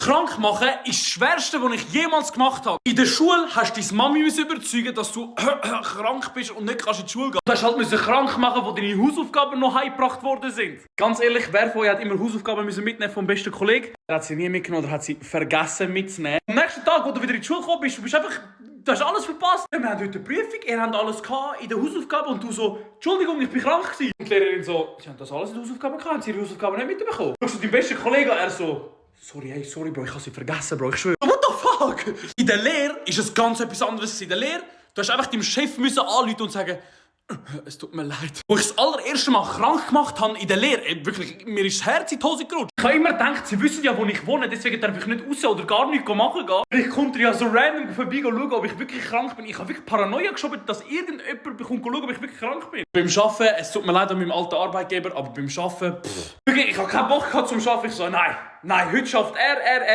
Krank machen ist das Schwerste, was ich jemals gemacht habe. In der Schule hast du deine Mami überzeugen, dass du krank bist und nicht kannst in die Schule gehen. Du hast halt krank machen, wo deine Hausaufgaben noch heimgebracht worden sind. Ganz ehrlich, wer von euch hat immer Hausaufgaben mitnehmen vom besten Kollegen? Er hat sie nie mitgenommen oder hat sie vergessen mitzunehmen. Am nächsten Tag, wo du wieder in die Schule gekommen bist, du hast alles verpasst. Wir haben heute eine Prüfung, ihr habt alles in der Hausaufgabe und du so, Entschuldigung, ich bin krank gewesen. Und die Lehrerin so, sie haben das alles in der Hausaufgabe gehabt, haben sie ihre Hausaufgaben nicht mitbekommen. Du deinen besten Kollegen, er so, sorry Bro, ich habe sie vergessen, Bro, ich schwöre. What the fuck? In der Lehre ist es ganz etwas anderes. In der Lehre, du hast einfach deinem Chef anrufen und sagen, es tut mir leid. Als ich das allererste Mal krank gemacht habe in der Lehre, wirklich, mir ist das Herz in die Hose gerutscht. Ich habe immer gedacht, sie wissen ja, wo ich wohne, deswegen darf ich nicht raus oder gar nichts machen gehen. Ich konnte ja so random vorbei schauen, ob ich wirklich krank bin. Ich habe wirklich Paranoia geschoben, dass irgendjemand bekommt schauen, ob ich wirklich krank bin. Beim Arbeiten, es tut mir leid an meinem alten Arbeitgeber, aber beim Arbeiten, wirklich, ich habe keinen Bock gehabt zum Arbeiten. Ich so, nein, heute schafft er.